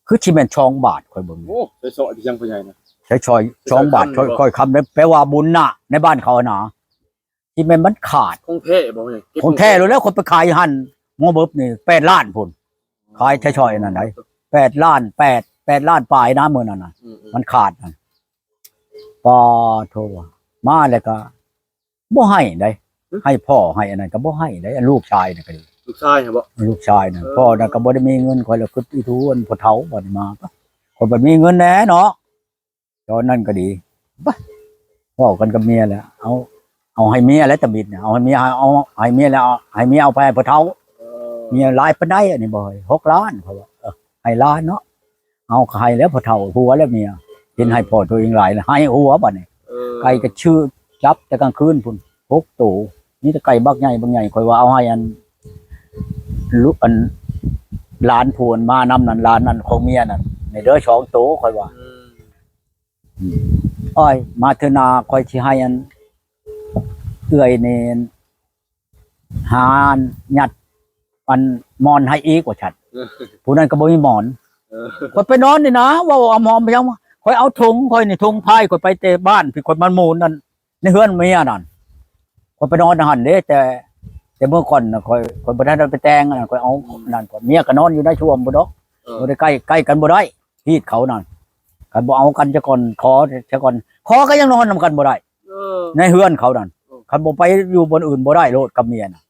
ຄືຊິແມ່ນສອງບາດ ຂ້ອຍເບິ່ງ ໂອ້ ໄດ້ເຊາະຢູ່ຍັງພໍ່ໃຫຍ່ນະ ໃຊ້ຊອຍສອງບາດ ຂ້ອຍຄຳເດ້ ແປວ່າບຸນນະໃນບ້ານເຂົານະ ຊິແມ່ນມັນຂາດ ຂອງແທ້ບໍ່ແມ່ນ ຂອງແທ້ໂລດແລ້ວ ຂ້ອຍໄປຂາຍຫັ້ນ ໝໍເບິບນີ້ແປດລ້ານພຸ້ນ ຂາຍຊອຍໆນັ້ນໃດ ແປດລ້ານ ແປດ ແປດລ້ານປາຍນະ ມື້ນັ້ນນະ ອືມໆ ມັນຂາດນັ້ນ ປາໂທ ມາແລ້ວກໍບໍ່ໃຫ້ໃດ ໃຫ້ພໍ່ໃຫ້ອັນນັ້ນກໍບໍ່ໃຫ້ໃດ ອັນລູກຊາຍນັ້ນກໍດີ ລູກຊາຍຫັ້ນບໍ່ ລູກຊາຍນັ້ນ ເອີ ພໍ່ນັ້ນກໍບໍ່ໄດ້ມີເງິນ ຂ້ອຍລະຄິດອີ່ທູອັນພໍ່ເຖົ້າບັດນີ້ມາ ຂ້ອຍບັດມີເງິນແດ່ເນາະ ຕອນນັ້ນກໍດີ ບະ ເວົ້າກັນກັບເມຍແຫຼະ ເອົາ ເອົາໃຫ້ເມຍແຫຼະຕະບິດນະ ເອົາໃຫ້ເມຍ ເອົາໃຫ້ເມຍແລ້ວ ໃຫ້ເມຍເອົາໄປໃຫ້ພໍ່ເຖົ້າ ເອີ ເມຍ ຫຼາຍປານໃດອັນນີ້ບໍ່ ຫົກລ້ານ ເຂົາວ່າ ເອີ ໃຫ້ຫຼານເນາະ ເອົາ ກໍໃຫ້ແລ້ວພໍ່ເຖົ້າ ຫົວແລ້ວເມຍ ເຫັນໃຫ້ພໍ່ຕົວເອງຫຼາຍ ໃຫ້ຫົວບັດນີ້ ເອີ ໄກ່ກໍຊື່ຈັບແຕ່ກາງຄືນພຸ້ນ ຫົກໂຕ ມີແຕ່ໄກ່ບັກໃຫຍ່ ບັກໃຫຍ່ ຂ້ອຍວ່າເອົາໃຫ້ອັນ ລູກ ອັນ ຫຼານຜູ້ມານຳນັ້ນ ຫຼານນັ້ນຂອງເມຍນັ້ນ ນີ້ເດີ ສອງໂຕ ຂ້ອຍວ່າ ອືມ ອືມ ໂອ້ຍ ມາເທື່ອໜ້າຂ້ອຍຊິໃຫ້ອັນ ເອື້ອຍນີ້ ຫາຍັດອັນໝອນໃຫ້ອີກວ່າຊັ້ນ ເອີ ຜູ້ນັ້ນກໍບໍ່ມີໝອນ ເອີ ຂ້ອຍໄປນອນນີ້ນະ ເວົ້າອຳຫອມໄປຫຍັງ ຂ້ອຍເອົາຖົງຂ້ອຍນີ້ ຖົງພາຍຂ້ອຍໄປແຕ່ບ້ານພີ້ ຂ້ອຍມາໝູນນັ້ນ ໃນເຮືອນເມຍນັ້ນ ຂ້ອຍໄປນອນຫັ້ນເດ້ ແຕ່ ແຕ່ເມື່ອກ່ອນນະ ຂ້ອຍ ຂ້ອຍບໍ່ທັນໄດ້ໄປແຕ່ງນັ້ນ ຂ້ອຍເອົານັ້ນ ຂ້ອຍ ເມຍກໍນອນຢູ່ໃນຊ່ວມພຸ້ນດອກ ເອີ ບໍ່ໄດ້ໃກ້ ໃກ້ກັນບໍ່ໄດ້ ຮີດເຂົານັ້ນ ຄັນບໍ່ເອົາກັນຊະກ່ອນ ຂໍຊະກ່ອນ ຂໍກໍຍັງນອນນຳກັນບໍ່ໄດ້ ເອີ ໃນເຮືອນເຂົານັ້ນ ເອີ ຄັນບໍ່ໄປຢູ່ບ່ອນອື່ນບໍ່ໄດ້ໂລດກັບເມຍນະ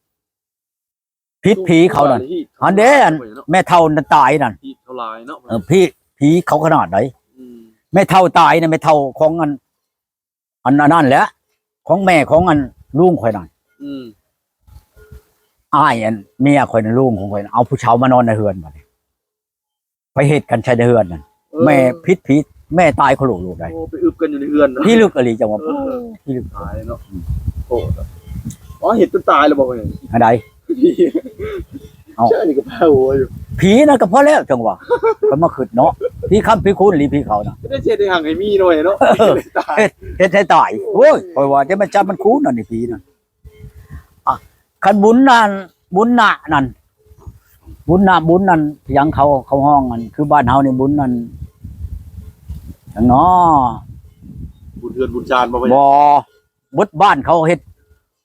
ຜິດຜີເຂົານັ້ນ ຫັ້ນເດ້ ອັນແມ່ເຖົ້ານັ້ນຕາຍນັ້ນ ຜີເຂົາຫຼາຍເນາະ ເອີ ຜີ ຜີເຂົາຂະໜາດໃດ ອືມ ແມ່ເຖົ້າຕາຍນະ ແມ່ເຖົ້າຂອງອັນ ອັນ ອັນນັ້ນແຫຼະ ຂອງແມ່ຂອງອັນລຸງຂ້ອຍນັ້ນ ອືມ ອ້າຍອັນເມຍຂ້ອຍນະ ລຸງຂອງຂ້ອຍນະ ເອົາຜູ້ສາວມານອນໃນເຮືອນບັດນີ້ ໄປເຮັດກັນໃສ່ໃນເຮືອນນັ້ນ ເອີ ແມ່ຜິດຜີ ແມ່ຕາຍໂຄໂລໂລດໃດ ໂອ້ ໄປອຶບກັນຢູ່ໃນເຮືອນເນາະ ພິລຶກອີ່ຫຼີ ຈັ່ງວ່າ ເອີ ພິລຶກ ຕາຍເນາະ ອືມ ໂອ້ ອໍ ເຮັດຈົນຕາຍແລ້ວບໍ່ ອັນໃດ ເອົ້າ ໃຊ່ ນີ້ກໍພາຫົວຢູ່ ຜີນັ້ນກໍພໍແລ້ວ ຈັ່ງວ່າ ກໍມາຄິດເນາະ ຜີຄ້ຳຜີຄູນອີ່ຫຼີ ຜີເຂົານະ ໄດ້ເຮັດໃຫ້ຮັ່ງໃຫ້ມີໜ້ອຍເນາະ ເອີ ເຮັດ ເຮັດໃຫ້ຕາຍ ໂອ້ຍ ຂ້ອຍວ່າຈະແມ່ນຈັບມັນຄູນນັ້ນນີ້ ຜີນັ້ນ ອ່ະ ຄັນບຸນນັ້ນ ບຸນນະນັ້ນ ບຸນນະ ບຸນນັ້ນ ຫຍັງເຂົາ ເຂົາຮ້ອງອັນ ຄືບ້ານເຮົານີ້ບຸນນັ້ນ ຫຍັງເນາະ ບຸນເຮືອນບຸນຊານບໍ່? ບໍ່ ເບິດບ້ານເຂົາເຮັດ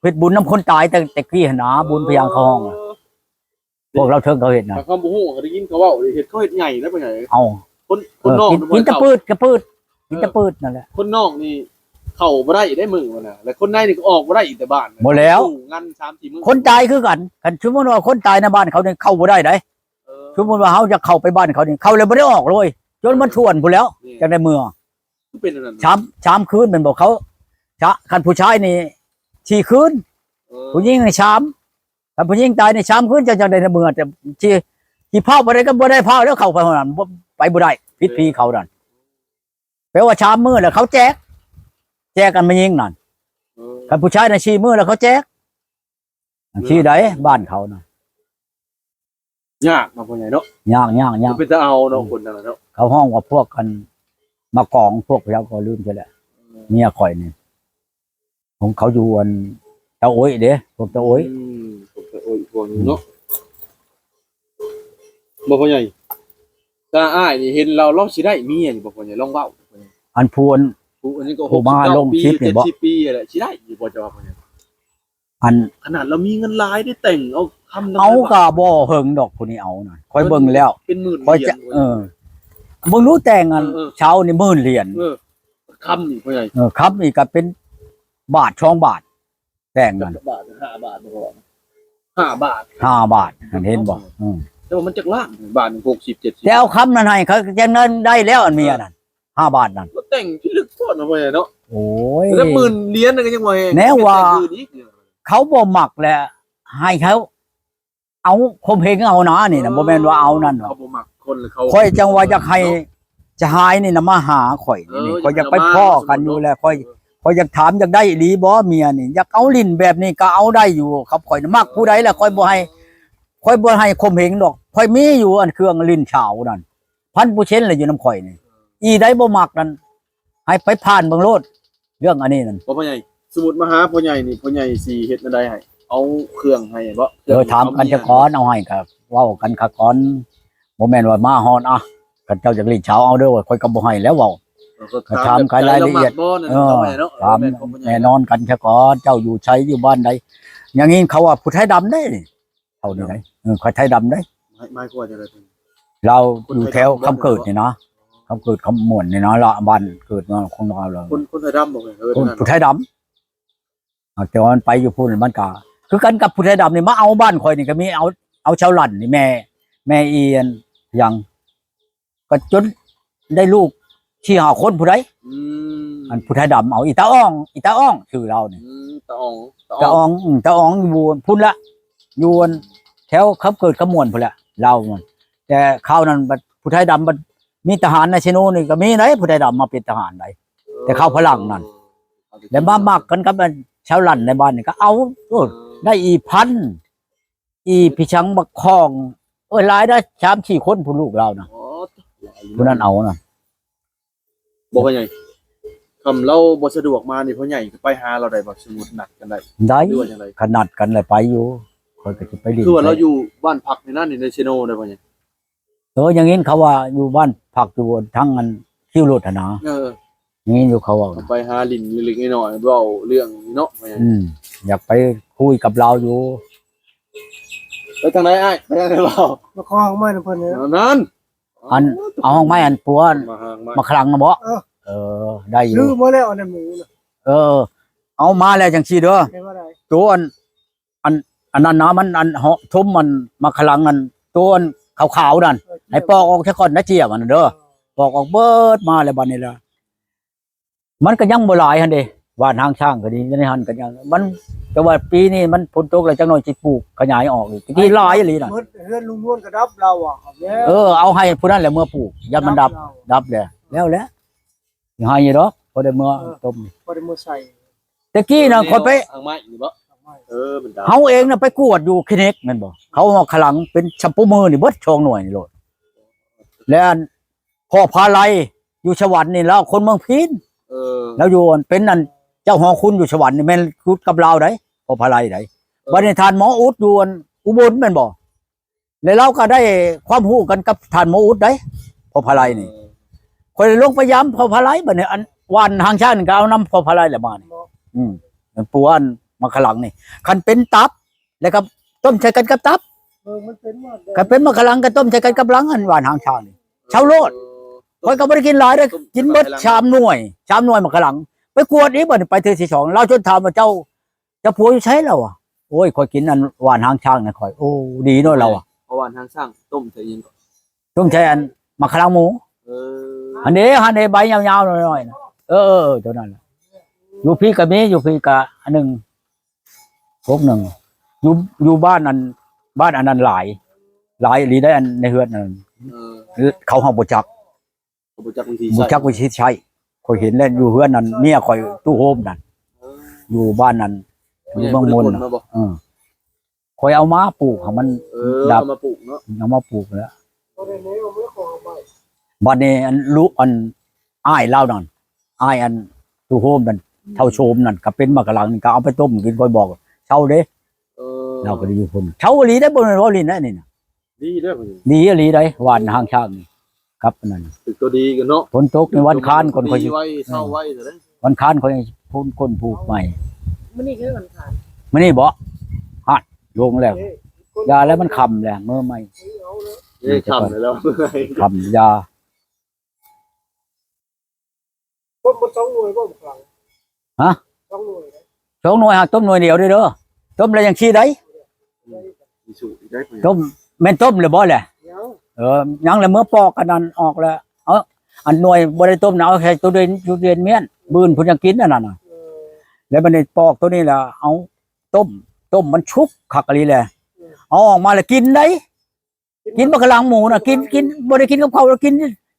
ເຮັດບຸນນຳຄົນຕາຍແຕ່ ແຕ່ກີ້ຫັ້ນນາ ບຸນພະຍັງເຂົາຮ້ອງ ເອີ ພວກລາວເທິງເຂົາເຮັດນະ ຂ້ອຍບໍ່ຮູ້ ກໍໄດ້ຍິນເຂົາເວົ້າ ເຮັດ ເຂົາເຮັດໃຫຍ່ນະ ເປັນຫຍັງ ເອົ້າ ຄົນ ເອີ ຄົນນອກ ກິນ ກິນແຕ່ພືດ ແຕ່ພືດ ກິນແຕ່ ເອີ ພືດນັ້ນແຫຼະ ຄົນນອກນີ້ເຂົ້າບໍ່ໄດ້ເດ້ມື້ນັ້ນນະ ແລະຄົນໃນນີ້ກໍອອກບໍ່ໄດ້ອີກແຕ່ບ້ານ ບໍ່ແລ້ວ ງານສາມສີ່ມື້ ຄົນຕາຍຄືກັນ ຄັນສົມມຸດວ່າຄົນຕາຍໃນບ້ານເຂົານີ້ເຂົ້າບໍ່ໄດ້ໃດ ເອີ ສົມມຸດວ່າເຮົາຢາກເຂົ້າໄປບ້ານເຂົານີ້ ເຂົ້າແລ້ວບໍ່ໄດ້ອອກເລີຍ ຈົນມັນຖ້ວນພຸ້ນແລ້ວ ແມ່ນ ຈັ່ງໄດ້ເມືອ ຄືເປັນອັນນັ້ນ ສາມ ສາມຄືນແມ່ນບໍ່ ເຂົາ ຊະ ຄັນຜູ້ຊາຍນີ້ສີ່ຄືນ ເອີ ຜູ້ຍິງນີ້ສາມ ຄັນຜູ້ຍິງຕາຍນີ້ສາມຄືນ ເຈົ້າຈັ່ງໄດ້ເມືອ ແຕ່ຊິ ຊິພາວບໍ່ໄດ້ກໍບໍ່ໄດ້ພາວແລ້ວ ເຂົ້າໄປຫັ້ນ ບໍ່ ໄປບໍ່ໄດ້ ຜິດຜີເຂົານັ້ນ ແປວ່າສາມມື້ແລ້ວເຂົາແຈກ ແຈກກັນແມ່ຍິງນັ້ນ ເອີ ຄັນຜູ້ຊາຍນະສີ່ມື້ແລ້ວເຂົາແຈກ ທີ່ໃດບ້ານເຂົານະ ຍາກເນາະພໍ່ໃຫຍ່ເນາະ ຍາກໆໆ ເປັນຕາເອົາເນາະ ອືມ ຄົນນັ້ນນະເນາະ ເຂົາຮ້ອງວ່າພວກອັນ ມາກອງ ພວກພະເຈົ້າກໍລືມເສຍແລ້ວ ເອີ ເມຍຂ້ອຍນີ້ ຂອງເຂົາຢູ່ອັນຕາໂອ້ຍເດ້ ພວກຕາໂອ້ຍ ອືມ ພວກຕາໂອ້ຍພວກນີ້ເນາະ ອືມ ບໍ່ພໍ່ໃຫຍ່ ຕາອ້າຍນີ້ເຫັນລາວ ລາວຊິໄດ້ເມຍຢູ່ບໍ່ພໍ່ໃຫຍ່ ລອງເວົ້າ ອັນຜູ້ອັນ ຜູ້ອັນນີ້ກໍຫົກສິບເກົ້າ ປີ ເຈັດສິບປີແຫຼະ ຊິໄດ້ຢູ່ບໍ່ເຈົ້າວ່າພໍ່ໃຫຍ່ ອັນ ຂະໜາດລາວມີເງິນຫຼາຍໄດ້ແຕ່ງເອົາຄຳ ເອົາກໍບໍ່ເຖິງດອກຜູ້ນີ້ເອົານະ ຂ້ອຍເບິ່ງແລ້ວ ເປັນໝື່ນ ຂ້ອຍຈະ ເອີ ເບິ່ງດູແຕ່ງອັນ ເອີ ເຊົານີ້ໝື່ນຫຼຽນ ເອີ ຄຳນີ້ພໍ່ໃຫຍ່ ເອີ ຄຳນີ້ກໍເປັນບາດສອງບາດ ແຕ່ງນັ້ນ ບາດ ຫ້າບາດບໍ່ ຫ້າບາດ ຫ້າບາດ ຫັ້ນເຫັນບໍ່ ເອີ ແຕ່ວ່າມັນຈັກລ້ານ ບາດໜຶ່ງຫົກສິບ ເຈັດສິບ ແຕ່ເອົາຄຳນັ້ນໃຫ້ເຂົາ ຈັ່ງນັ້ນໄດ້ແລ້ວ ອັນເມຍນັ້ນ ຫ້າບາດນັ້ນ ກໍແຕ່ງພິລຶກໂພດເນາະພໍ່ໃຫຍ່ເນາະ ໂອ້ຍ ແລ້ວໝື່ນຫຼຽນນັ້ນກໍຍັງບໍ່ແຮງ ແນວວ່າ ແຕ່ງອື່ນອີກ ເຂົາບໍ່ມັກແຫຼະ ໃຫ້ເຂົາເອົາຂົ່ມເຫງເອົານານີ້ນະ ເອີ ບໍ່ແມ່ນວ່າເອົານັ້ນດອກ ເຂົາບໍ່ມັກຄົນ ແລ້ວເຂົາ ຂ້ອຍຈັ່ງວ່າຢາກໃຫ້ ເນາະ ສະຫາຍນີ້ນະມາຫາຂ້ອຍນີ້ ເອີ ຂ້ອຍຢາກໄປພໍ້ກັນຢູ່ແຫຼະ ຂ້ອຍ ເອີ ຂ້ອຍຢາກຖາມ ຢາກໄດ້ອີ່ຫຼີບໍ່ເມຍນີ້ ຢາກເອົາຫຼິ້ນແບບນີ້ກໍເອົາໄດ້ຢູ່ ຄັບຂ້ອຍນະມັກຜູ້ໃດລະ ຂ້ອຍບໍ່ໃຫ້ ຂ້ອຍບໍ່ໃຫ້ຂົ່ມເຫງດອກ ຂ້ອຍມີຢູ່ອັນເຄື່ອງຫຼິ້ນສາວນັ້ນ ພັນເປີເຊັນລະຢູ່ນຳຂ້ອຍນີ້ ອີໃດບໍ່ມັກນັ້ນ ໃຫ້ໄປຜ່ານເບິ່ງໂລດ ເລື່ອງອັນນີ້ນັ້ນ ບໍ່ພໍ່ໃຫຍ່ ສົມມຸດມາຫາພໍ່ໃຫຍ່ນີ້ ພໍ່ໃຫຍ່ຊິເຮັດແນວໃດໃຫ້ ເອົາເຄື່ອງໃຫ້ບໍ່? ເອີ ຖາມກັນຊະກ່ອນ ເອົາໃຫ້ກໍເວົ້າກັນຄະກ່ອນ ບໍ່ແມ່ນວ່າມາຮອດ ອະ ຄັນເຈົ້າຢາກຫຼິ້ນເຊົາເອົາເດີ ຂ້ອຍກໍບໍ່ໃຫ້ແລ້ວເວົ້າ. ເອີ ກໍຖາມ ຖາມລາຍລະອຽດ ເອີ ຖາມແນ່ນອນກັນຊະກ່ອນ ເຈົ້າຢູ່ໃສ ຢູ່ບ້ານໃດ. ຢ່າງນີ້ເຂົາວ່າຜູ້ໄທດຳເດ້ ເທົ່ານີ້ໃດ. ເອີ ຂ້ອຍໄທດຳເດ້. ໝາຍ ໝາຍຄວາມວ່າຈັ່ງໃດ? ລາວຢູ່ແຖວຄຳເກີດນີ້ນະ ຄຳເກີດ ຄຳມ່ວນນີ້ນະ ລະ ບ້ານເກີດເມືອງຂອງລາວ. ຄົນ ຄົນໄທດຳບໍ່? ເອີ ຄົນ ຜູ້ໄທດຳ. ອ່າ ແຕ່ວ່າມັນໄປຢູ່ພຸ້ນ ມັນກະຄືກັນກັບຜູ້ໄທດຳນີ້ ມາເອົາບ້ານຂ້ອຍນີ້ກໍມີ ເອົາ ເອົາຊາວລັນນີ້ ແມ່ ແມ່ອີ່ຫຍັງ ກໍຈົນໄດ້ລູກສີ່ຫ້າຄົນຜູ້ໃດ. ອືມ ອັນຜູ້ໄທດຳເອົາ ອີຕາອ່ອງ ອີຕາອ່ອງ ຊື່ລາວນີ້. ອືມ ຕາອ່ອງ ຕາອ່ອງ ຕາອ່ອງ ອືມ ຕາອ່ອງຢູ່ພຸ້ນລະ ຢູ່ອັນແຖວຄຳເກີດຄຳມ່ວນພຸ້ນແຫຼະ ລາວມັນ. ແຕ່ຄາວນັ້ນບັດຜູ້ໄທດຳບັດມີທະຫານໃນເຊໂນນີ້ກໍມີໃດ ຜູ້ໄທດຳມາເປັນທະຫານໃດ ແຕ່ຄາວຝຣັ່ງນັ້ນ. ແລ້ວມາມັກກັນກັບອັນຊາວລັນໃນບ້ານນີ້ກໍເອົາ ໂອ້ ໄດ້ອີ່ພັນ ອີ່ພິຊັງບັກຂອງ ໂອ້ຍ ຫຼາຍໄດ໋ ສາມສີ່ຄົນຜູ້ລູກລາວນະ. ອໍ ຜູ້ນັ້ນເອົານະ. ບໍ່ ພໍ່ໃຫຍ່ ຄຳລາວບໍ່ສະດວກມານີ້ ພໍ່ໃຫຍ່ກໍໄປຫາລາວໄດ້ບໍ່? ສົມມຸດນັດກັນໄດ້ ໄດ້ ຫຼືວ່າຈັ່ງໃດ? ຄັນນັດກັນແລ້ວໄປຢູ່ ຂ້ອຍກໍຊິໄປຫຼິ້ນ. ຄືວ່າລາວຢູ່ບ້ານພັກໃນນັ້ນ ໃນເຊໂນໄດ້ບໍ່? ເອີ ຍັງຍິນເຂົາວ່າຢູ່ບ້ານພັກຢູ່ທາງອັນຄິວລົດຫັ້ນນະ. ເອີ ຍັງຍິນຢູ່ເຂົາເວົ້ານະ ໄປຫາຫຼິ້ນເລັກໆນ້ອຍໆ ເວົ້າເລື່ອງນີ້ເນາະ. ອືມ ຢາກໄປຄຸຍກັບລາວຢູ່. ໄປທາງໃດອ້າຍ? ໄປທາງໃດລາວ? ມາຂໍຫາກໄມ້ນຳເພິ່ນນີ້. ນັ້ນ ອັນ ເອົາຫາກໄມ້ອັນປົວ ມາຫາກໄມ້ ມາຂະລັງນະບໍ? ເອີ ເອີ ໄດ້ຢູ່ ຊື້ມາແລ້ວອັນນັ້ນໝູນະ. ເອີ ເອົາມາແລ້ວຈັ່ງຊີ້ເດີ ໂຕອັນ ອັນ ອັນນັ້ນນະ ມັນ ອັນ ເຫາະ ຖົມ ມັນ ມາຂະລັງ ອັນ ໂຕອັນຂາວໆນັ້ນ ເອີ ໃຫ້ປອກອອກຊະກ່ອນນະ ເຈ້ຍມັນເດີ ເອີ ປອກອອກເບິດມາແລ້ວບັດນີ້ລະ. ມັນກໍຍັງບໍ່ຫຼາຍຫັ້ນເດ້ ຫວ່ານຫາງຊ້າງກໍດີ ຢູ່ໃນຫັ້ນກໍຍັງ ມັນ ແຕ່ວ່າປີນີ້ມັນຝົນຕົກແລ້ວ ຈັກໜ້ອຍຊິປູກຂະຫຍາຍອອກອີກ. ແຕ່ກີ້ຫຼາຍອີ່ຫຼີນະ ເບິດເຮືອນລຸງນວນກະດັບລາວວ່າ. ເອີ ເອົາໃຫ້ຜູ້ນັ້ນແຫຼະເມືອປູກ ຢ້ານມັນດັບ ດັບແລ້ວ ແລ້ວແຫຼະ ຊິໃຫ້ຢູ່ດອກ ພໍໄດ້ເມືອ ເອີ ຕົ້ມ ພໍໄດ້ເມືອໃສ່. ແຕ່ກີ້ນະ ຂ້ອຍໄປ ຫາກໄມ້ນີ້ບໍ? ເອີ ມັນດັບ ເຮົາເອງນະໄປກວດຢູ່ຄລີນິກແມ່ນບໍ່ ເຂົາເອົາຂະລັງເປັນຊຳປູມືນີ້ເບິດ ສອງໜ່ວຍນີ້ໂລດ ແລ້ວອັນ ພໍ່ພາໄລຢູ່ສະຫວັນນີ້ ລາວຄົນເມືອງພີນ. ເອີ ລາວຢູ່ອັນເປັນອັນເຈົ້າຫໍຄຸນຢູ່ສະຫວັນນີ້ ແມ່ນຢູ່ກັບລາວໃດ໋ ພໍ່ພາໄລໃດ໋. ເອີ ບັດນີ້ທ່ານໝໍອຸດຢູ່ອັນອຸບົນແມ່ນບໍ່? ແລ້ວລາວກໍໄດ້ຄວາມຮູ້ກັນກັບທ່ານໝໍອຸດໃດ໋ ພໍ່ພາໄລນີ້. ເອີ ຂ້ອຍໄດ້ລົງໄປຢາມພໍ່ພາໄລ ບັດນີ້ອັນຫວ່ານຫາງຊ້າງນີ້ກໍເອົານຳພໍ່ພາໄລແຫຼະມານີ້. ອືມ ອັນປົວອັນໝາກຂະລັງນີ້ ຄັນເປັນຕັບ ແລ້ວກໍຕົ້ມໃສ່ກັນກັບຕັບ. ເອີ ມັນເປັນຫວັດ ຄັນເປັນໝາກຂະລັງກໍຕົ້ມໃສ່ກັນກັບຫຼັງ ອັນຫວ່ານຫາງຊ້າງນີ້ ເຊົາໂລດ. ເອີ ຂ້ອຍກໍບໍ່ໄດ້ກິນຫຼາຍເດ້ ກິນເບິດສາມໜ່ວຍ ສາມໜ່ວຍໝາກຂະລັງ. ໄປກວດອີກ ບັດນີ້ໄປເທື່ອທີສອງ ລາວຈົນຖາມວ່າ ເຈົ້າ ເຈົ້າຜົວຢູ່ໃສ? ລາວວ່າ ໂອ້ຍ ຂ້ອຍກິນອັນຫວ່ານຫາງຊ້າງນະຂ້ອຍ. ໂອ້ ດີເນາະ ລາວວ່າ ເອົາຫວ່ານຫາງຊ້າງຕົ້ມໃສ່ຫຍັງກໍ? ຕົ້ມໃສ່ອັນໝາກຂະລັງໝູ. ເອີ ຫັ້ນເດ້ ຫັ້ນເດ້ ໃບຍາວໆ ໜ້ອຍໆນະ. ເອີ ເອີ ເອີ ຕົວນັ້ນແຫຼະ ຢູ່ພີ້ກໍມີ ຢູ່ພີ້ກໍອັນໜຶ່ງ ພວກໜຶ່ງ ຢູ່ ຢູ່ບ້ານອັນ ບ້ານອັນນັ້ນຫຼາຍ ຫຼາຍອີ່ຫຼີໄດ໋ ອັນໃນເຮືອນນັ້ນ. ເອີ ເຂົາເຮົາບໍ່ຈັກ ເຂົາບໍ່ຈັກວິທີໃຊ້ ບໍ່ຈັກວິທີໃຊ້. ຂ້ອຍເຫັນແລ້ວ ຢູ່ເຮືອນນັ້ນເມຍຂ້ອຍຕູ້ໂຮມນັ້ນ. ເອີ ຢູ່ບ້ານນັ້ນ ຢູ່ເມືອງມົນນະ. ເອີ ຂ້ອຍເອົາມາປູກໃຫ້ມັນ ເອີ ດັບ ເອົາມາປູກເນາະ ເອົາມາປູກແລ້ວ. ບັດນີ້ອັນລູກອັນອ້າຍລາວນັ້ນ ອ້າຍອັນຕູ້ໂຮມນັ້ນ ເຖົ້າໂຊມນັ້ນ ກໍເປັນໝາກຂະລັງນີ້ ກໍເອົາໄປຕົ້ມກິນ ຂ້ອຍບອກເຊົາເດ້. ເອີ ລາວກໍໄດ້ຢູ່ພຸ້ນ ເຊົາອີ່ຫຼີໄດ໋ ບໍ່ແມ່ນເວົ້າຫຼິ້ນໄດ໋ ອັນນີ້ນະ. ດີເດ້ ດີອີ່ຫຼີໃດ໋ ຫວ່ານຫາງຊ້າງນີ້ ກັບອັນນັ້ນ ຖືກຕົວດີກັນເນາະ. ຝົນຕົກໃນວັນຄານກ່ອນຂ້ອຍຊິ ເອີ ວັນຄານຂ້ອອຍພຸ້ນ ຄົ້ນປູກໃໝ່. ມື້ນີ້ຄືວັນຄານ ມື້ນີ້ບໍ? ຮະ ລົງແລ້ວ ຢ່າແລ້ວ ມັນຄ່ຳແລ້ວ ມື້ໃໝ່. ເອີ ຄ່ຳແລ້ວ ຄ່ຳ ຢ່າ. ຕົ້ມໝົດສອງໜ່ວຍບໍ່? ບັກຫຼັງ ຮະ? ສອງໜ່ວຍ ສອງໜ່ວຍ ຫາກຕົ້ມໜ່ວຍດຽວເດີ ຕົ້ມແລ້ວຍັງຂີ້ໄດ້. ອືມ ຕົ້ມ ແມ່ນຕົ້ມແລ້ວບໍ່ແຫຼະ? ຍັງ ເອີ ຍັງແລ້ວ ເມືອປອກອັນນັ້ນອອກແລ້ວ. ເອົາ ອັນໜ່ວຍບໍ່ໄດ້ຕົ້ມນະ ເອົາໃສ່ຕູ້ເຢັນ ຕູ້ເຢັນມ້ຽນ ບືນພຸ້ນຍັງກິນອັນນັ້ນນະ. ເອີ ແລ້ວບັດນີ້ປອກໂຕນີ້ແຫຼະ ເອົາຕົ້ມ ຕົ້ມມັນສຸກຄັກອີ່ຫຼີແຫຼະ. ເອີ ເອົາອອກມາແລ້ວກິນໄດ້. ກິນບັກຂະລັງໝູນະ ກິນ ກິນ ບໍ່ໄດ້ກິນກັບເຂົ້າ ກິນ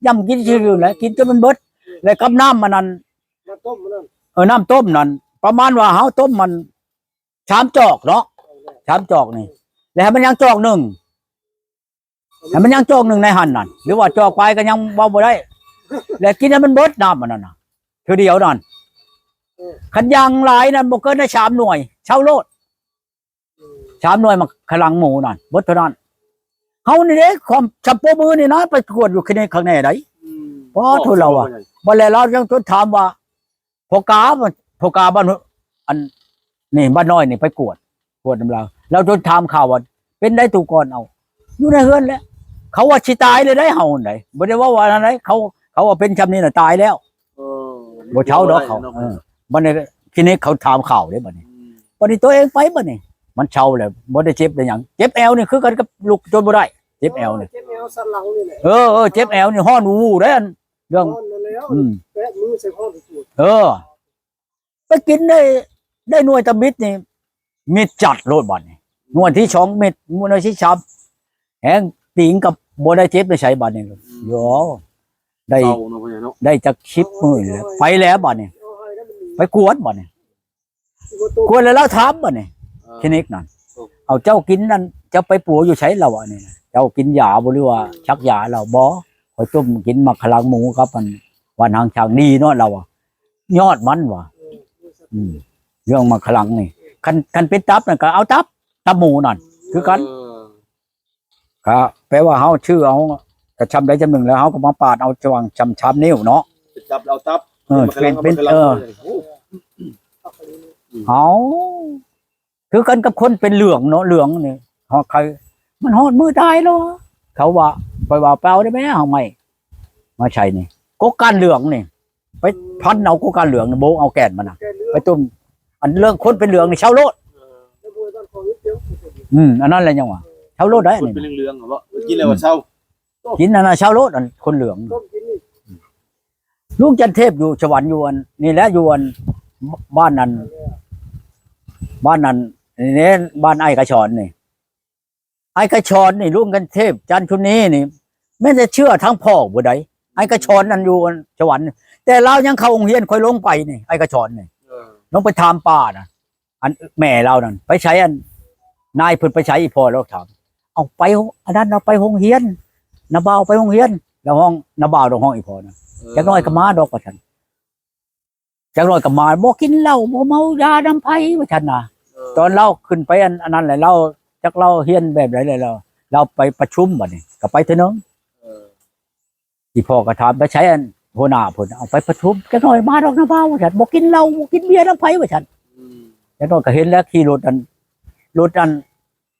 ຢຳກິນຊື່ໆແຫຼະ ກິນຈົນມັນເບິດ. ແລ້ວກັບນ້ຳອັນນັ້ນ ນ້ຳຕົ້ມນັ້ນ ເອີ ນ້ຳຕົ້ມນັ້ນ ປະມານວ່າເຮົາຕົ້ມມັນສາມຈອກເນາະ ສາມຈອກນີ້ ແລ້ວໃຫ້ມັນຍັງຈອກໜຶ່ງ ໃຫ້ມັນຍັງຈອກໜຶ່ງໃນຫັ້ນນັ້ນ ຫຼືວ່າຈອກປາຍກໍຍັງເວົ້າບໍ່ໄດ້. ແລ້ວກິນໃຫ້ມັນເບິດນ້ຳອັນນັ້ນນະ ເທື່ອດຽວນັ້ນ. ເອີ ຄັນຢ່າງຫຼາຍນັ້ນບໍ່ເກີນໄດ້ສາມໜ່ວຍ ເຊົາໂລດ. ສາມໜ່ວຍໝາກຂະລັງໝູນັ້ນ ເບິດເທົ່ານັ້ນ. ເຮົານີ້ເດ້ ຄວາມຊຳໂປ້ມືນີ້ນະ ໄປກວດຢູ່ຄລີນິກຂ້າງໃນໃດ໋. ອືມ ພໍໂທລາວວ່າ ບໍ່ແລະລາວຍັງຈົນຖາມວ່າ ພໍ່ກາ ພໍ່ກາບ້ານ ອັນນີ້ ບ້ານນ້ອຍນີ້ໄປກວດ ກວດນຳລາວ ລາວຈົນຖາມຂ່າວວ່າ ເປັນໃດຕູກ່ອນ? ເອົາ ຢູ່ໃນເຮືອນແຫຼະ. ເຂົາວ່າຊິຕາຍເລີຍໄດ໋ ເຮົາໃດ໋ ບໍ່ໄດ້ເວົ້າວ່າອັນໃດ໋ ເຂົາ ເຂົາວ່າເປັນຊ່ຳນີ້ນະຕາຍແລ້ວ ເອີ ບໍ່ເຊົາດອກເຂົາ ບໍ່ໄດ້ເນາະ ເອີ ບັດນີ້ຄລີນິກເຂົາຖາມຂ່າວເດ້ບັດນີ້ ອືມ ບັດນີ້ຕົວເອງໄປບັດນີ້ ມັນເຊົາແລ້ວ ບໍ່ໄດ້ເຈັບໄດ້ຫຍັງ ເຈັບແອວນີ້ຄືກັນກັບລຸກຈົນບໍ່ໄດ້ ເຈັບແອວນີ້ ເຈັບແອວສັນຫຼັງນີ້ແຫຼະ ເອີ ເອີ ເຈັບແອວນີ້ຮ້ອນວູ່ໆເດ້ ອັນເລື່ອງ ຮ້ອນນັ້ນແຫຼະ ອືມ ແປະມືໃສ່ຮ້ອນປວດ ເອີ ໄປກິນໄດ້ ໄດ້ໜ່ວຍຕຳອິດນີ້ ເມັດຈັດໂລດບາດນີ້ ໜ່ວຍທີສອງເມັດ ໜ່ວຍທີສາມແຮງ ຕີງກັບບໍ່ໄດ້ເຈັບໄດ້ໃສບາດນີ້ ອືມ ໂຍ ໄດ້ ເຊົາເນາະ ພໍ່ໃຫຍ່ເນາະ ໄດ້ຈັກສິບມື້ແລ້ວ ໄປແລ້ວບາດນີ້ ໄປກວດບາດນີ້ ກວດແລ້ວລາວຖາມບາດນີ້ ເອີ ຄລີນິກນັ້ນ ເອີ ເອົາ ເຈົ້າກິນນັ້ນ ເຈົ້າໄປປົວຢູ່ໃສລາວວ່ານີ້ນະ ເຈົ້າກິນຢາບໍ່ ຫຼືວ່າ ອືມ ສັກຢາລາວ ບໍ່ ຂ້ອຍຕົ້ມກິນໝາກຂະລັງໝູກັບອັນ ຫວ່ານຫາງຊ້າງດີເນາະລາວວ່າ ຍອດມັນວ່າ ອືມ ເລື່ອງໝາກຂະລັງນີ້ ຄັນ ຄັນເປັນຕັບນັ້ນກໍເອົາຕັບ ຕັບໝູນັ້ນຄືກັນ ເອີ ກະແປວ່າເຮົາຊື້ເອົາກະຊຳໃດຊຳໜຶ່ງ ແລ້ວເຮົາກໍມາປາດເອົາຊ່ວງຊຳສາມນິ້ວເນາະ ເປັນຕັບເອົາຕັບ ເອີ ເປັນ ເປັນ ເອີ ໂອ້ ເອົາ ຄືກັນກັບຄົນເປັນເຫຼືອງເນາະ ເຫຼືອງນີ້ ຮອດໄຂ້ ມັນຮອດມື້ຕາຍແລ້ວ ເຂົາວ່າ ຂ້ອຍວ່າໄປເອົາໄດ້ແມ້ ເອົາໄມ້ມາໃສ່ນີ້ ກົກກ້ານເຫຼືອງນີ້ ໄປພັນເອົາກົກກ້ານເຫຼືອງນີ້ ໂບກເອົາແກ່ນມັນນະ ໄປຕົ້ມ ອັນເລື່ອງຄົນເປັນເຫຼືອງນີ້ເຊົາໂລດ ເອີ ອືມ ອັນນັ້ນແຫຼະຍັງວ່າເຊົາໂລດໄດ໋ ອັນນີ້ເປັນເຫຼືອງໆ ເນາະ ກິນແລ້ວວ່າເຊົາ ກິນອັນນັ້ນເຊົາໂລດ ອັນຄົນເຫຼືອງ ລຸງຈັນເທບຢູ່ສະຫວັນ ຢູ່ອັນນີ້ແຫຼະ ຢູ່ອັນ ບ- ບ້ານນັ້ນ ບ້ານນັ້ນ ນີ້ ບ້ານອ້າຍກະຊອນນີ້ ອ້າຍກະຊອນນີ້ ລຸງກັນເທບ ຈັນຊຸນີນີ້ ແມ່ນຈະເຊື່ອທາງພໍ່ບໍ່ໄດ້ ອ້າຍກະຊອນນັ້ນຢູ່ສະຫວັນ ແຕ່ລາວຍັງເຂົ້າໂຮງຮຽນ ຂ້ອຍລົງໄປນີ້ ອ້າຍກະຊອນນີ້ ເອີ ລົງໄປຖາມປ້ານະ ອັນແມ່ລາວນັ້ນ ໄປໃສ ອັນນາຍເພິ່ນໄປໃສ ອີ່ພໍ່ລາວຖາມ ເອົາໄປ ອັນນັ້ນ ເອົາໄປໂຮງຮຽນ ນ້າບ່າວໄປໂຮງຮຽນ ລາວຮ້ອງ ນ້າບ່າວລາວຮ້ອງ ອີ່ພໍ່ນະ ເອີ ຈັກໜ້ອຍກໍມາດອກວ່າຊັ້ນ. ຈັກໜ້ອຍກໍມາ ບໍ່ກິນເຫຼົ້າ ບໍ່ເມົາຢານຳໃຜ ວ່າຊັ້ນນະ ເອີ ຕອນລາວຂຶ້ນໄປອັນ ອັນນັ້ນແຫຼະ ລາວ ຈັກລາວຮຽນແບບໃດແຫຼະ ລາວ ລາວໄປປະຊຸມ ບັດນີ້ກໍໄປເທື່ອໜຶ່ງ ເອີ ອີ່ພໍ່ກໍຖາມ ໄປໃສ ອັນຫົວໜ້າເພິ່ນ ເອົາໄປປະຊຸມ ຈັກໜ້ອຍມາດອກນະບ່າວ ວ່າຊັ້ນ ບໍ່ກິນເຫຼົ້າ ບໍ່ກິນເບຍນຳໃຜ ວ່າຊັ້ນ ອືມ ຈັກໜ້ອຍກໍເຫັນແລ້ວ ຂີ່ລົດອັນ ລົດອັນ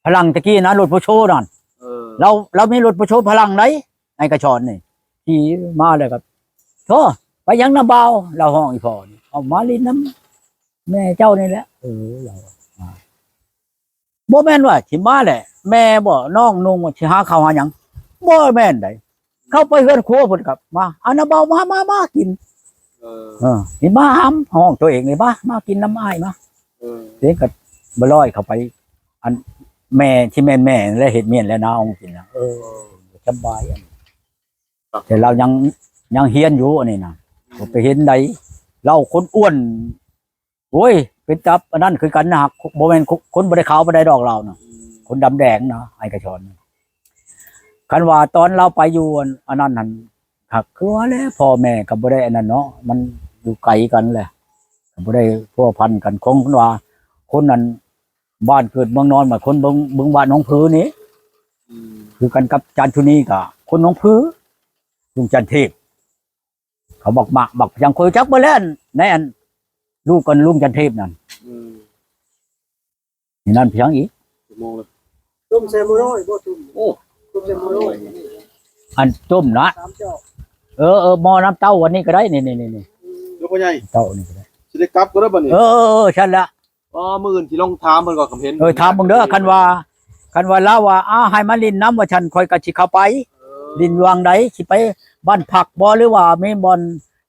ຝຣັ່ງຕະກີ້ນະ ລົດໂພໂຊນັ້ນ ເອີ ລາວ ລາວມີລົດໂພໂຊຝຣັ່ງໃດ໋ ໄອ້ກະຊອນນີ້ ຂີ່ມາແລ້ວກໍ ໂທ້ ໄປຫຍັງນະບ່າວ ລາວຮ້ອງ ອີ່ພໍ່ນີ້ ເອົາມາຫຼິ້ນນຳແມ່ເຈົ້ານີ້ແຫຼະ ເອີ ລາວວ່າ ບໍ່ແມ່ນວ່າຊິມາແຫຼະ ແມ່ບໍ່ ນ້ອງນຸ່ງວ່າຊິຫາເຂົ້າຫາຫຍັງ ບໍ່ແມ່ນໃດ ເຂົ້າໄປເຮືອນຄົວເພິ່ນກໍມາ ອາ ນ້າບ່າວ ມາ ມາ ມາກິນ ເອີ ເອີ ນີ້ມາຫາ ຮ້ອງຕົວເອງນີ້ ມາ ມາກິນນຳອ້າຍມາ ເອີ ເອງກໍບໍ່ລອຍເຂົ້າໄປ ອັນແມ່ທີ່ແມ່ນແມ່ແລ້ວ ເຮັດແມ່ນແລ້ວນາ ເອົາກິນນະ ເອີ ສະບາຍ ອັນ ແຕ່ລາວຍັງ ຍັງຮຽນຢູ່ອັນນີ້ນະ ກໍໄປເຫັນໃດ ລາວຄົນອ້ວນ ໂອ້ຍ ເປັນຕາອັນນັ້ນຄືກັນນະ ບໍ່ແມ່ນຄົນ ຄົນບໍ່ໄດ້ຂາວປານໃດດອກລາວນະ ອືມ ຄົນດຳແດງນະ ໄອ້ກະຊອນ ຄັນວ່າຕອນລາວໄປຢູ່ອັນ ອັນນັ້ນຫັ້ນ ຫາກຄືວ່າແຫຼະ ພໍ່ແມ່ກໍບໍ່ໄດ້ອັນນັ້ນເນາະ ມັນຢູ່ໄກກັນແຫຼະ ກໍບໍ່ໄດ້ພົວພັນກັນ ຄົງວ່າຄົນນັ້ນ ບ້ານເກີດເມືອງນອນ ບາດຄົນເບິ່ງ ເບິ່ງບ້ານໜອງຜືນີ້ ອືມ ຄືກັນກັບຈານຊຸນີ ກໍຄົນໜອງຜື ລຸງຈັນເທບ ເຂົາບັກໝາກ ບັກຫຍັງ ຂ້ອຍຈັກເບິດແລ້ວ ໃນອັນ ລູກກັນລຸງຈັນເທບນັ້ນ ອືມ ນີ້ນັ້ນພຽງອີກ ຊົ່ວໂມງລະ ຕົ້ມແຊໝໍ້ນ້ອຍບໍ່? ຕົ້ມ ໂອ້ ຕົ້ມແຊໝໍ້ນ້ອຍ ອັນຕົ້ມນະ ສາມຈອກ ເອີ ເອີ ໝໍ້ນ້ຳເຕົ້າອັນນີ້ກໍໄດ້ ນີ້ໆໆ ອືມ ລູກພໍ່ໃຫຍ່ ເຕົ້ານີ້ກໍໄດ້ ຊິໄດ້ກັບກໍໄດ້ບັດນີ້ ເອີ ເອີ ເອີ ຊັ້ນລະ ອໍ ມື້ອື່ນຊິລອງຖາມເພິ່ນກ່ອນ ຄັນເຫັນ ເອີ ຖາມເບິ່ງເດີ ຄັນວ່າ ຄັນວ່າລາວວ່າ ອາ ໃຫ້ມາຫຼິ້ນນຳວ່າຊັ້ນ ຂ້ອຍກໍຊິເຂົ້າໄປ ເອີ ຫຼິ້ນຫວ່າງໃດ ຊິໄປບ້ານພັກບໍ່ ຫຼືວ່າມີບ່ອນ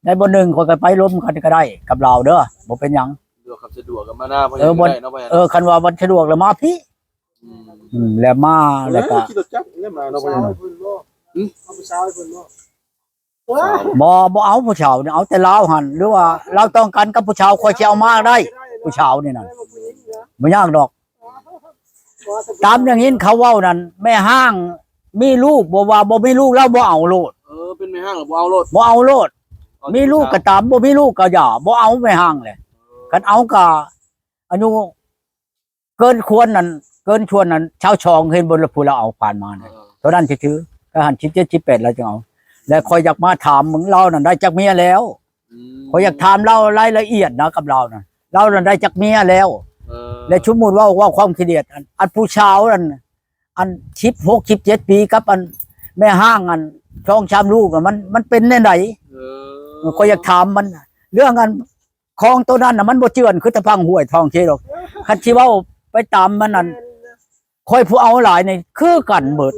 ໃດບ່ອນໜຶ່ງ ຂ້ອຍກໍໄປລົມກັນກໍໄດ້ກັບລາວເດີ ບໍ່ເປັນຫຍັງ ສະດວກ ຄັນສະດວກກໍມານາ ເອີ ບໍ່ ເອີ ຄັນວ່າມັນສະດວກແລ້ວມາພີ້ ອືມ ອືມ ແລ້ວມາ ເອີ ແລ້ວກໍຂີ່ລົດຈັກແລ້ວມາເນາະ ຜູ້ສາວໃຫ້ເພິ່ນບໍ່? ຫຶ? ເອົາຜູ້ສາວໃຫ້ເພິ່ນບໍ່? ບໍ່ ບໍ່ເອົາຜູ້ສາວນີ້ ເອົາແຕ່ລາວຫັ້ນ ຫຼືວ່າລາວຕ້ອງການກັບຜູ້ສາວ ຂ້ອຍຊິເອົາມາໄດ້ ຜູ້ສາວນີ້ນະ ບໍ່ຍາກດອກ ຕາມຢ່າງຍິນເຂົາເວົ້ານັ້ນ ແມ່ຮ້າງມີລູກ ບໍ່ວ່າບໍ່ມີລູກ ລາວບໍ່ເອົາໂລດ ເອີ ເປັນແມ່ຮ້າງລາວບໍ່ເອົາໂລດ ບໍ່ເອົາໂລດ ມີລູກກໍຕາມ ບໍ່ມີລູກກໍຢ່າ ບໍ່ເອົາແມ່ຮ້າງແຫຼະ ເອີ ຄັນເອົາກໍອາຍຸ ເກີນຄວນນັ້ນ ເກີນຊວນນັ້ນ ຊາວສອງ ເຫັນບໍ່ລະ ຜູ້ລາວເອົາຜ່ານມານັ້ນ ເອີ ຕົວນັ້ນຊື່ໆ ກໍຫັ້ນສິບເຈັດ ສິບແປດ ລາວຈຶ່ງເອົາ. ແລ້ວຂ້ອຍຢາກມາຖາມເບິ່ງ ລາວນັ້ນໄດ້ຈັກເມຍແລ້ວ? ອືມ ຂ້ອຍຢາກຖາມລາວລາຍລະອຽດນະກັບລາວນັ້ນ ລາວນັ້ນໄດ້ຈັກເມຍແລ້ວ? ເອີ ແລະ ສົມມຸດເວົ້າ ເວົ້າຄວາມຂີ້ດຽດ ອັນ ອັນຜູ້ສາວນັ້ນ ອັນສິບຫົກ ສິບເຈັດ ປີ ກັບອັນແມ່ຮ້າງ ອັນສອງສາມລູກນະ ມັນ ມັນເປັນແນວໃດ? ເອີ ຂ້ອຍຢາກຖາມມັນ ເລື່ອງອັນ ຂອງໂຕນັ້ນນະ ມັນບໍ່ເຈື່ອນຄືຕະພັງຫ້ວຍທອງເຄດອກ. ຄັນຊິເວົ້າໄປຕາມມັນນັ້ນ ຂ້ອຍຜູ້ເອົາຫຼາຍນີ້ຄືກັນເບິດ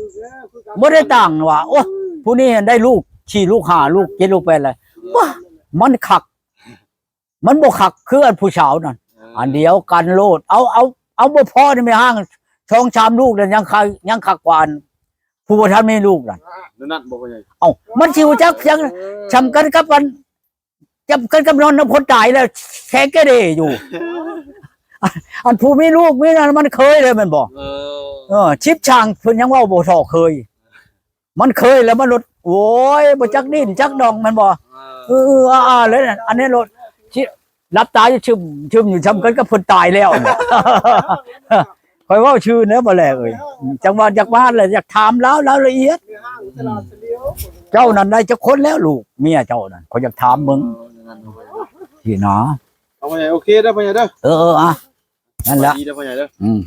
ບໍ່ໄດ້ຕ່າງວ່າ ໂອ້ ຜູ້ນີ້ໄດ້ລູກສີ່ລູກຫ້າລູກເຈັດລູກແປດແລ້ວ. ບໍ່ ມັນຄັກ ມັນບໍ່ຄັກຄືອັນຜູ້ສາວນັ້ນ. ເອີ ອັນດຽວກັນໂລດ ເອົາ ເອົາ ເອົາບໍ່ພໍນີ້ ແມ່ຮ້າງສອງສາມລູກນັ້ນ ຍັງຄັກ ຍັງຄັກກວ່າອັນຜູ້ບໍ່ທັນມີລູກນັ້ນ. ແນວນັ້ນບໍ່ ພໍ່ໃຫຍ່? ເອົ້າ ມັນຊິຮູ້ຈັກຫຍັງ ເອີ ສ່ຳກັນກັບອັນ ຈຳກັນກັບນອນນຳຄົນຕາຍແລ້ວແຊະເກເຣຢູ່. ອັນ ອັນຜູ້ມີລູກມີນັ້ນມັນເຄີຍເລີຍແມ່ນບໍ່? ເອີ ເອີ ຊິບຊ່າງເພິ່ນຍັງເວົ້າບໍ່ທໍ່ເຄີຍ ມັນເຄີຍແລ້ວມັນໂລດ ໂອ້ຍ ບໍ່ຈັກດິ້ນຈັກດອງແມ່ນບໍ່? ເອີ ເອີ ເອີ ອາໆ ເລີຍ ອັນນີ້ໂລດ ຊິ ຫຼັບຕາຢູ່ຊຶມ ຊຶມຢູ່ ຊ່ຳກັນກັບເພິ່ນຕາຍແລ້ວ. ຂ້ອຍເວົ້າຊື່ເດີ ບໍ່ແລເອີຍ ຈັ່ງວ່າຢາກມາແຫຼະ ຢາກຖາມລາວ ລາວລະອຽດ. ເຈົ້ານັ້ນໄດ້ຈັກຄົນແລ້ວ ລູກເມຍເຈົ້ານັ້ນ? ຂ້ອຍຢາກຖາມເບິ່ງ ເອີ ນັ້ນ ຊີ້ນະ. ເອົາ ພໍ່ໃຫຍ່ ໂອເຄເດີ ພໍ່ໃຫຍ່ເດີ. ເອີໆ ອ່ະ ນັ້ນແຫຼະ ສະບາຍດີເດີ ພໍ່ໃຫຍ່ເດີ. ອືມ